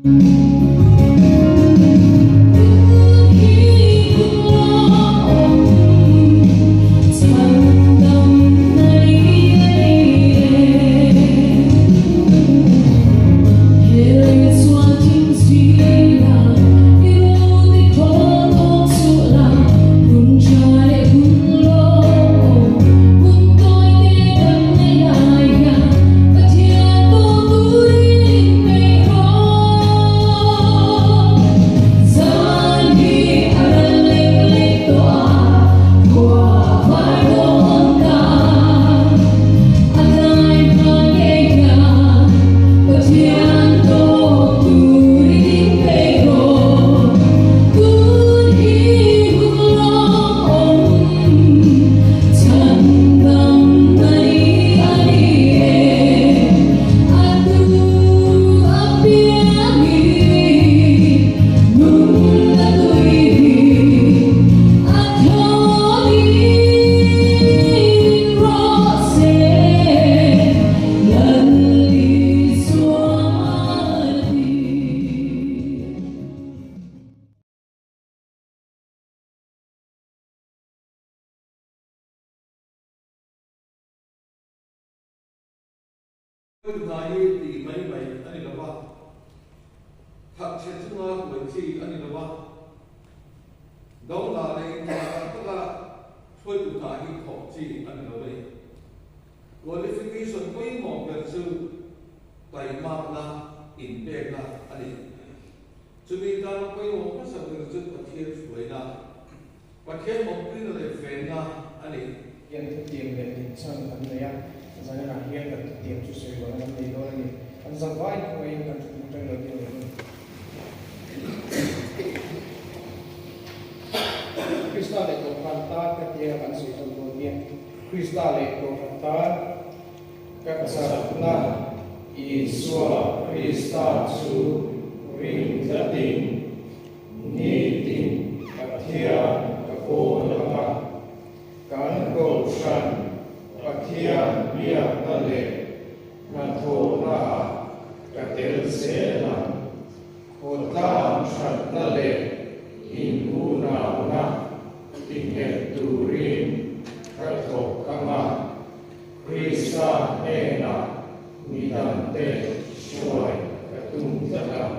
Hna hi tih mai mai a ni lo va, thatchhe chunga huai chi a ni lo va, do hna leh inthah tak taka hruaitu hna hi thawk chi a ni lo a ni. Qualification pawimawh ber chu taimakna, inpekna a ni. Chumi tana pawimawh hmasa ber chu Pathian hruaina, Pathian awmpuina leh venna a ni. Hian thutiam leh dinchhan kan nei a, zaninah hian kan thutiam chu sawi lohna kan nei dawn a ni. Kan zavai hnuaiin kan thutna atang lo ding leh dawn. Krista leh Kohhran tan ka tia kan sawi dawn dawn nia. Krista leh Kohhran tan ka chakna Isua Krista chu ring tlatin nitin Pathian ka kawl ang a. Kan Kohhran Pathian biakna leh hnathawhnaah ka tel zel ang. Khawtlang thatna leh inhunauna tinghet turin ka thawk ang a, Krista hnenah midangte hruai ka tum tlat ang.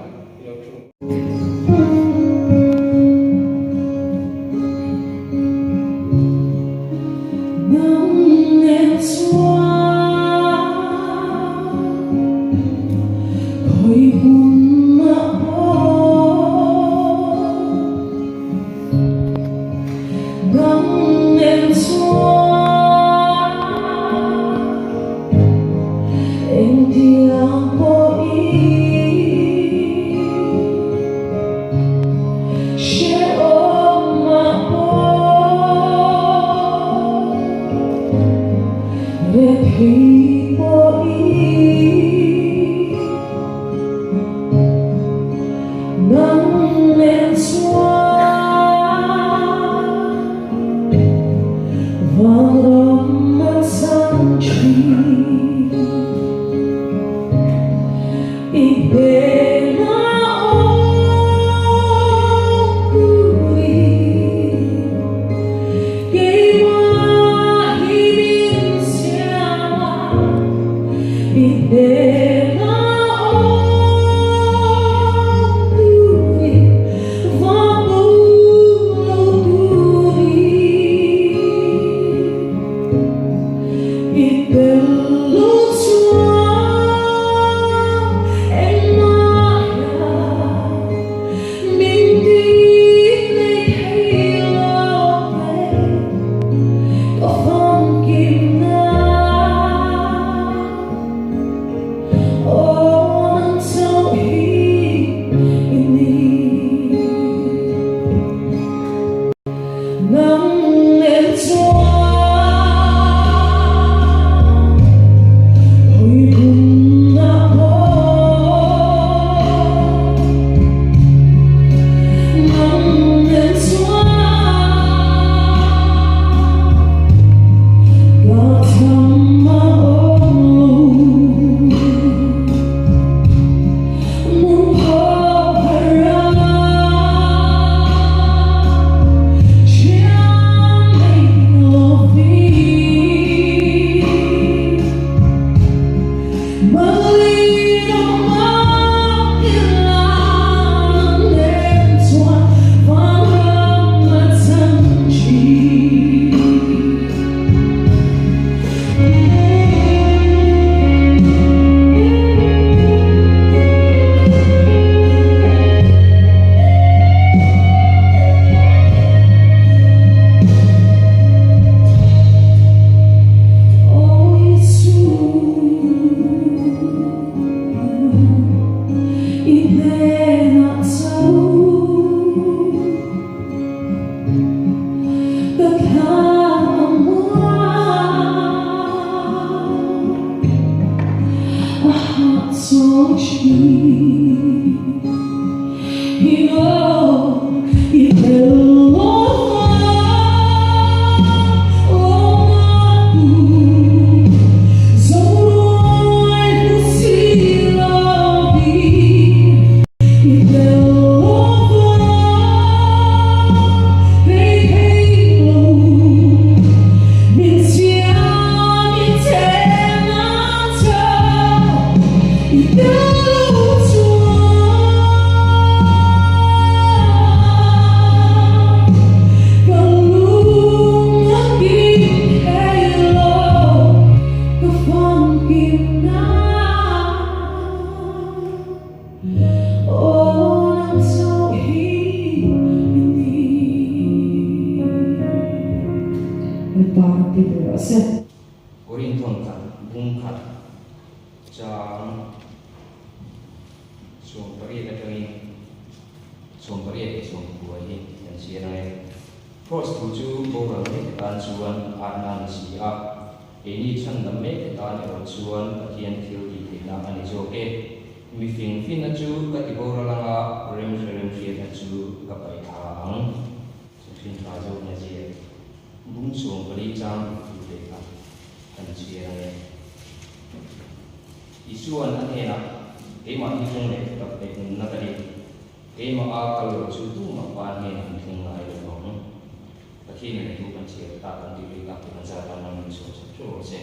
Lalpa ropui ber rawh se. Korin thawnkhat bung khat chang 18 atangin 18 leh 19 hi kan chhiar ang e. Kraws thu chu boral mek atan chuan arna a ni si a, keini chhandam mek atan erawh chuan Pathian thil tih theihna a ni zawk e. Mi fing finna chu ka ti boral anga remhre remhriatna chu ka paih thla ang. Chhunhrin tha zawk na zia bung 14 chang thu leh kha kan chhiar ang e. Isuan a hnenah, Keimah hi kawng leh tak leh nunna ka ni. Keimah a kal lo chu tumah pa hnenah an thleng ngai lo vang. Pathianin a thu kan chhiar tak an tih lui tak chu kan zat a, nang min chhuah chak ṭeuh rawh se.